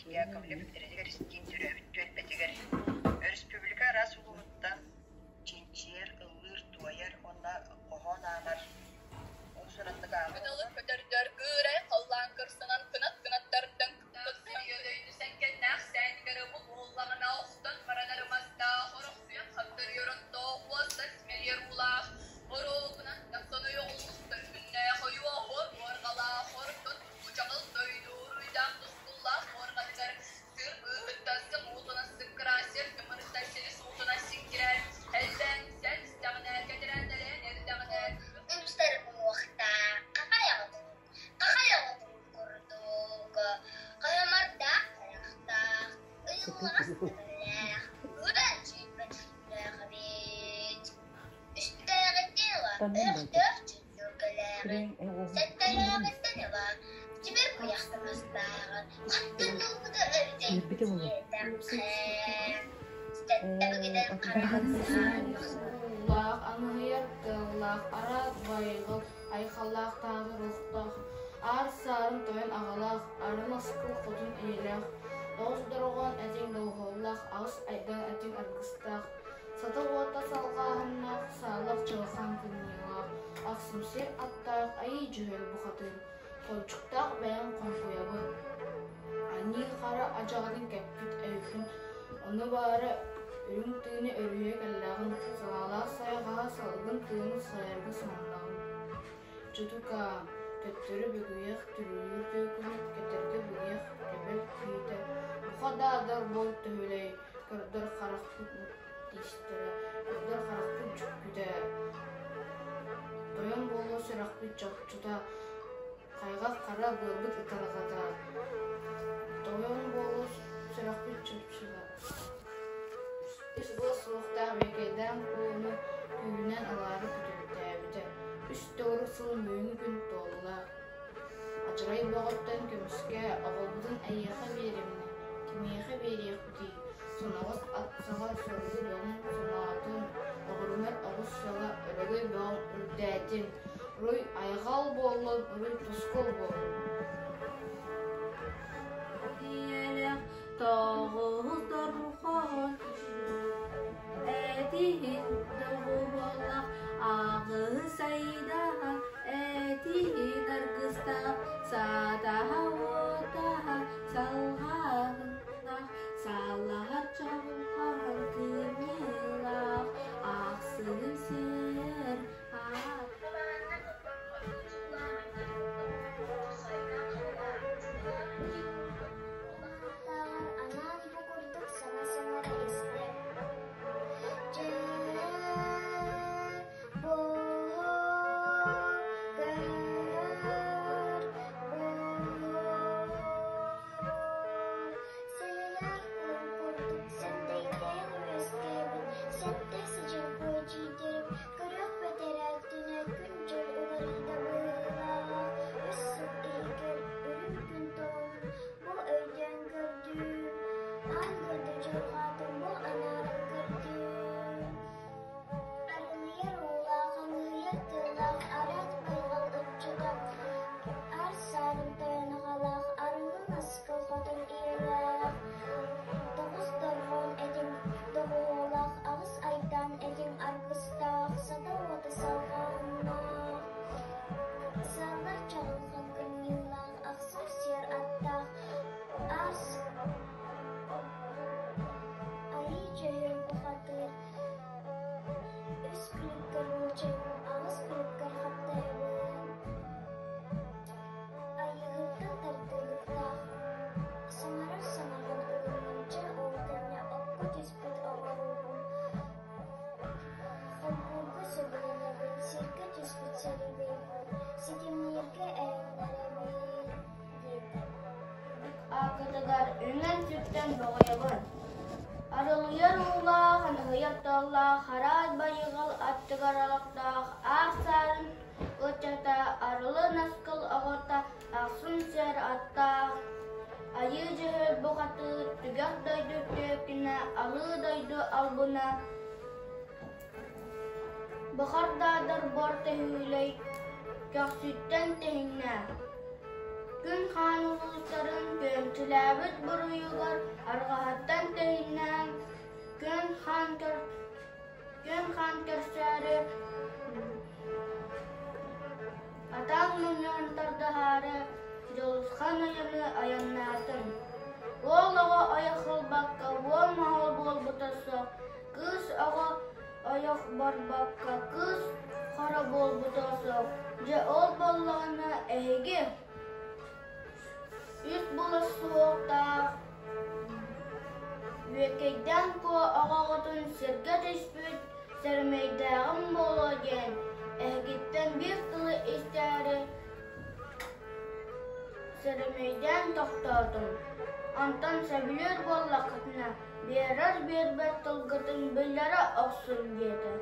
Яковлев Эристиин төрөөбүт түөлбэтигэр өрөспүүбүлүкэ араас улууһуттан чинчийэр, ыллыыр-туойар уонна хоһоон ааҕар уус-ураннык ааҕар. Кыналык көтөрдөр кыырай халлаан кырсынан кынат кынаттарыттан кыттыйыдайны сэҥкэннээх сээнигэр ыбыл уоллаҕына охтон баран арымастаах орохсуйан хагдарыйар оттоох уостан симэлийэр уулаах оруобунан тахсан ойоҕолустар күннээх ойуоһуор уорҕалаах ортон тургучаҕыл дойду уруйдаах тускуллаах уорҕатыгар сыр быыһыттан сымуутунан сыккыраан сир тымырыттан силис уутунан сиккирээн элбээн сэн истэҕинэ кэтирээн дэлэйэн эрдэҕинэ Умсар уҥуохтаах хахай оҕотун, хахай оҕотун курдук, хаһымардаах харахтаах, ыйыллаҕас төбөлөөх, ыар сүүрбэт сүрдээх эбит. Үстээҕиттэн ыла өһөхтөөх дьүллүргэлээҕин, сэттэлээҕиттэн ыла тимир куйах таҥастааҕын хантан булбута эбитэй диэтэххэ, сэттэбигинэн хараҕын Уулаах, аҥаһыйар тыаллаах, араат байҕал айхаллаах таҥара рухтаах, аар саарын тойон аҕалаах, арын оскуол хотун ийэлээх, тоҕус дорҕоон этиҥ доҕуһуоллаах, аҕыс айдаан этиҥ аргыстаах, сата уота салҕааһыннаах, саалах чалахан кымньыылаах, ахсым сир аттаах айыы дьөһүөл бухатыыр, холчуктаах бэйэҥ хоҥкуйабын. Аньыы-хара адьаҕатын кэппит өйгүн, ону баара үрүҥ тыыны өрүһүйэ кэллэҕин, салаалаах сайҕаһа салгын тыыны сайарга сананнаҕын. Чутукаа, төттөрү бүгүйэх түрүлүүр түөкүнү кэтэргэ бүгүйэх көбөл киһитэ, буха даадар буол төһүлэй, көрдөр харахпыт тиистэрэ, көрдөр харахпыт дьүккүтэ, тойон буолуо сүрэхпит чопчута, Хайҕах хара быабыт ытарҕата, тойон буолуо сүрэхпит чопчута. Үс ыал суохтаах Бүөкэйдээн кууну күүһүнэн ылаары күтүрдээбитэ. Үс төгүрүк сыл бүгүҥҥү күн туолла. Адьарай бөҕөттөн көмүскэ, оҕобутун эйиэхэ биэриминэ, кимиэхэ биэриэхпитий? Соноҕос ат саҕа соргу бөҕүн соноотун, оҕурунар оҕус саҕа өрөгөй бөҕүн үрдээтин. Уруй айҕал буоллун, уруй тускул буоллун. Ийэлээх тоҕус дорҕоон этиһин доҕуһуоллаах аҕыс айдаҕа этиһин аргыстаах саатаһа уотаһа салҕааһыннаах салаһар чаҕылхаан кымньыылаах ахсын сиэр Тааҕар анаан бу курдук саҥа саҥара истэ: "Дьэ, бу көр, бу Сэлэлээх кур курдук сэндэйдээн үөскээбит сэттэ сыдьыргы эдьиийдэрим Көрүөх бэтэрээ өттүнэ күн-дьыл уларыйда быһыылааҕа, үс сыл иһигэр үрүҥ күн тоҕуһун бу өйдөөн көрдүүм, аан дойду дьылҕатын бу анааран көрдүүм. Арылыйар уулаах, аҥыыйар тыалаах, араат байҕал ыччата, аар саарын тойон аҕалаах, арылы наскыл хотон ийэлээх, тоҕус дорҕоон этиҥ доҕуһуолаах, аҕыс айдаан этиҥ аргыстаах, сата уота салҕааһыннаах, сааллар чаҕылхан кымньыылаах, ахсым сиэр аттаах, аас айыы дьөһүөл бухатыыр, үс күлүккэр уолчайбын, аҕыс күлүккэр хаптайабын. Айыыһыттан тардыылыктаах, саҥарар саҥаҕын ылынным, дьэ ол кэннэ окко түспүт оҕоруубун, холбуурга сөбүлэнэбин, сиргэ түспүт сэриибэйбин, ситимнииргэ эрэннэрэбин диэтэ. Ааккытыгар үҥэн-сүктэн боҕуйабын. Арылыйар уулаах, аныгыйар тыаллаах, хараат байҕал аттыгар олохтоох аар саарын ыччата арылы наскыл оҕото ахсын сэр аттаах Айыы Дьөһүөл бухатыыр түгэх дойду түөкүнэ алыы дойду албына Бахардаадар бор төһүүлэй көхсүттэн тэһиҥнэ Күн хаан улуустарын күөн Иччилээбит буруйугар арҕаһыттан тэһииннээн күн хаан күн хаан көрсөөрү атаан мунньан тардыһаары Дьулусхан айаны айаннаатым. Уол оҕо ойох ылбакка уол моһол буолбута суох, кыыс оҕо ойох барбакка кыыс хоро буолбута суох. Дьэ ол буоллаҕына эһиги үс булас суохтаах Үөкэйдээн Куо оҕоҕутун сиргэ түспүт сэрэмэйдээҕим буолуо диэн эһигиттэн биир тылы истээри сэрэмэйдээн тохтоотум. Онтон сөбүлүүр буоллаххытына биэрэр-биэрбэт тылгытын биллэрэ охсуҥ диэтэ.